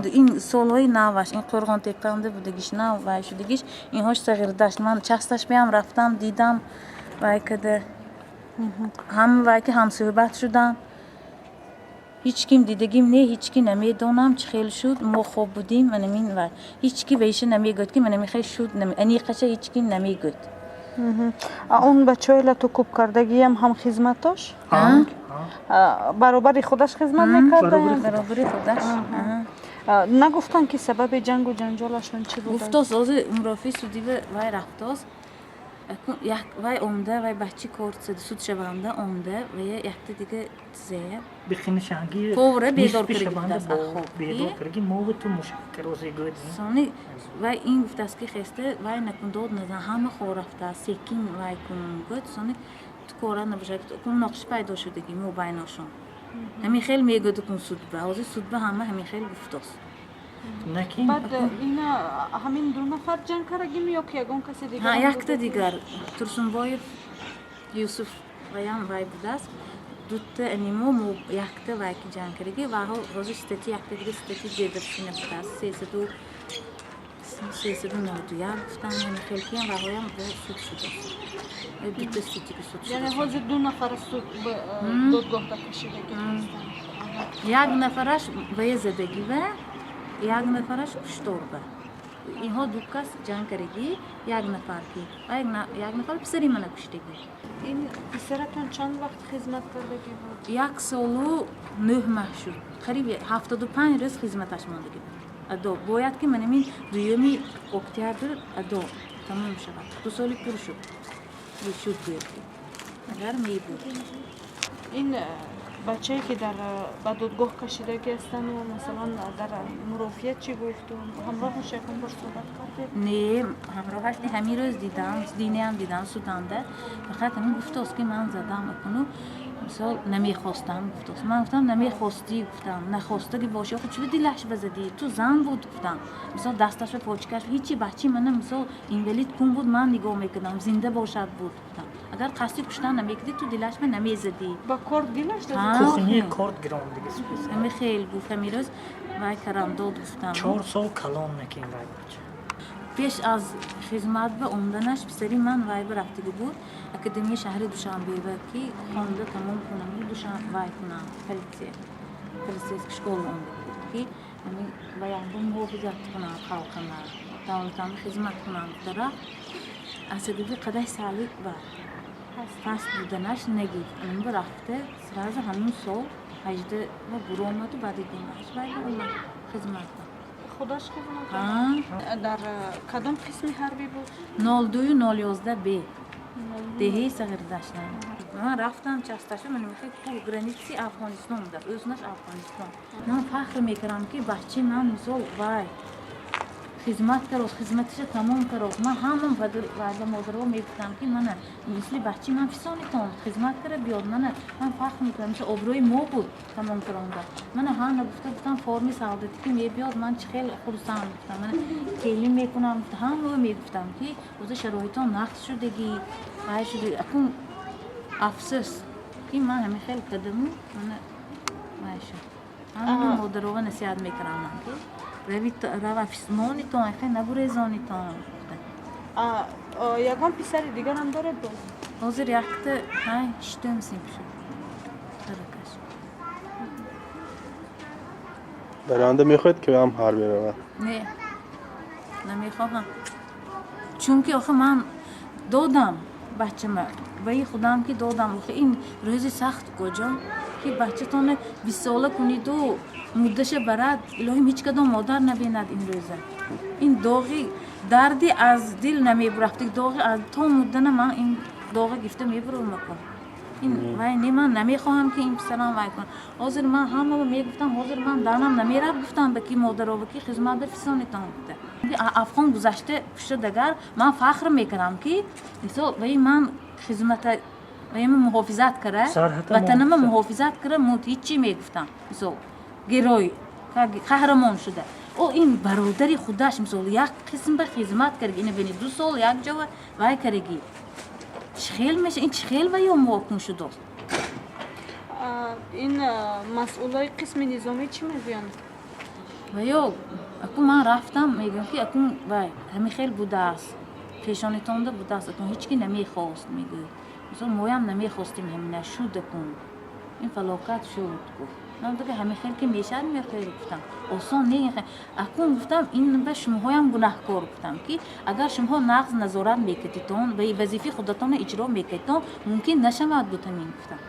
Ин солҳои наваш, ин Қӯрғонтеппанда будагиш, нав вай шудагиш, инҳош Сағирдашт. Ман часташ биям рафтам, дидам, вай када ҳама вай ки ҳамсӯҳбат шудам. Ҳеҷ ким дидагим не, ҳеҷ ки намедонам, чӣ хел шуд. Мо хоб будим, манамин вай ҳеҷ ки ба иша намегӯяд, ки манами хел шуд, аниқаша ҳеҷ ким намегӯяд. Он бачаҳои лату кӯб кардагиам ҳам хизмат дошт? Баробари худаш хизмат мекарда? Баробари худаш. Нагуфтанд, ки сабаби ҷангу ҷанҷолашон чӣ буд? Гуфтост, ҳозир мурофиаи судива вай рафтост, вай омда, вай бачи кор судшаванда омда, вая якта дига тизая повара бедор карда, бедор кардаги, мову ту мушакарозе гӯд. Сони вай ин гуфтааст, ки хеста вай накун, дод назан, ҳама хор рафтааст, секин вай кун гӯд. Сони ту кора набошад, муноқиша пайдо шудаги мобайношон. Ҳамин хел мегӯяд кун судба, ҳозир судба ҳама ҳамин хел гуфтост. Баъд ина ҳамин ду нафар ҷанг кардагим ё ки ягон каси дигар? Якта дигар, Турсунбоев Юсуф, ваям вай будааст. Дута анимо мо якта вай ки ҷанг кардаги ва ҳозир статья, якта дига статья дедовщина будааст, 391 гуфтам, ҳамин хел киям ваҳоям бо суд шудааст, дута статья ки суд. Яъне ҳозир ду нафар суд додгоҳда кашидаги? Як нафараш вая задагӣ ва як нафараш кушторба. Инҳо ду кас ҷанг кардагӣ, як нафар ки як нафар писари мана куштагӣ. Ин писаратон чанд вақт хизмат кардагӣ буд? 1 солу 9 маҳ шуд, қариб 75 рӯз хизматаш мондагӣ буд. Адо бояд ки манамин 2 октябр адо тамом шавад, 2 соли пур шуд гӯяд ки агар мебуд. Ин бачае, ки дар ба додгоҳ кашидагӣ ҳастану, масалан, дар мурофиа чӣ гуфту? Ҳамроҳаш ягон бор суҳбат кардед? Не, ҳамроҳаш не. Ҳамин рӯз дидам, динаам дидам суданда. Фақат ҳамин гуфтост, ки ман задам, акуну мисол намехостам гуфтост. Ман гуфтам, намехостӣ, гуфтам, нахостаги бошӣ, охи чӯ дилаш базадӣ, ту зан буд, гуфтам. Мисол, дасташ ва почкаш ҳичи, бачи мана мисол инвалид кун буд, ман нигоҳ мекардам, зинда бошад буд, гуфтам. Агар қасди куштан намекардӣ, ту дилаш ба намезадӣ. Ба корд дилаш? Кухни корд гирондиги. Ҳами хел гуфт. Ҳамин рӯз вай карам дод, гуфтам. 4 сол калон накин вай бача. Пеш аз хизмат ба омданаш писари ман вай ба рафтагӣ буд академияи шаҳри Душанбева, ки хонда тамом кунам, вай кунам, полиция, полицейский школа омда буд, ки ваянбо муҳофизат кунам халқама, давлатама хизмат кунам гуфта рафт. Аз сабаби қадай саъли ва паст буданаш нагирифт. Ба рафта сразу ҳамун сол 18 ва буромаду баъди 2 моҳаш вай ба омад хизмат. Худаш хизмат дар кадом қисми ҳарбӣ буд? 02-011 б, деҳаи Сағирдашт. Ман рафтам часташа, ман мехе кӯ границаи Афғонистон буда, ӯзнаш Афғонистон. Ман фахр мекардам, ки бачаи ман мисол вай хизмат карост, хизматиша тамом карост. Ман ҳамон ба модаро мегуфтам, ки мана мисли бачаи ман фисонитон, хизмат кара биёд. Мана ман фахр мекардам, мисол обрӯи мо буд тамом каронда. Мана ҳама гуфта гуфтам, форми солдатӣ ки мебиёд, ман чӣ хел хурсанд, гуфтам, мана келин мекунам, ҳама мегуфтам, ки ӯза шароитон нақс шудагӣ, вай шудагӣ. Акун афсӯс, ки ман ҳамин хел кардаму мана вай шуд. Ҳама модарова насиҳат мекардам ман, ки рава, монитон, хе набурезонитон. Ягон писари дигарам доред боз? Ҳозир якта, ҳай, ҳиштум синф шуд таракаш. Дар оянда мехоҳед, ки ҳам ҳарбӣ равад? Не, намехоҳам, чунки охи ман додам бачама, ваи худам ки додам. Охи ин рӯзи сахт куҷо, ки бачатона 20сола куниду муддаша барад. Илоҳим, ҳеҷ кадом модар набинад ин рӯза. Ин доғи дарди аз дил намебурафт, доғи аз то муддана ман ин доға гифта мебурам. Кун ин вай не, ман намехоҳам, ки ин писарам вай кун. Ҳозир ман ҳамаро мегуфтам, ҳозир ман данам намерафт, гуфтам ба ки модарова, ки хизмат ба фисонитон гуфта. Афғон гузашта шуд, агар ман фахр мекардам, ки мисол ваи ман хизмата, ваи ман муҳофизат кара, ватанама муҳофизат кара, ҳичи мегуфтам, мисол герой, қаҳрамон шуда. О ин бародари худаш мисол як қисм ба хизмат карги, ина бини, 2 сол як ҷо вай карги, чӣ хел меша ин, чӣ хел ваё муокун шудост? Ин масъулои қисми низомӣ чӣ мегӯянд? Ва ё акун ман рафтам, мегӯям, ки акун вай ҳамин хел будааст, пешонитонда будааст, акун ҳеҷ ки намехост, мегӯяд. Мисол, моям намехостем, ҳамина шуд, акун ин фалокат шуд, гуфт. Ман гуфтам, ҳамин хел ки мешавад, мехел гуфтам, осон не. Акун гуфтам, ин ба шумоҳоям гунаҳкор, гуфтам, ки агар шумоҳо нағз назорат мекардитон ва вазифаи худатонро иҷро мекардитон, мумкин нашавад буд ҳамин, гуфтам.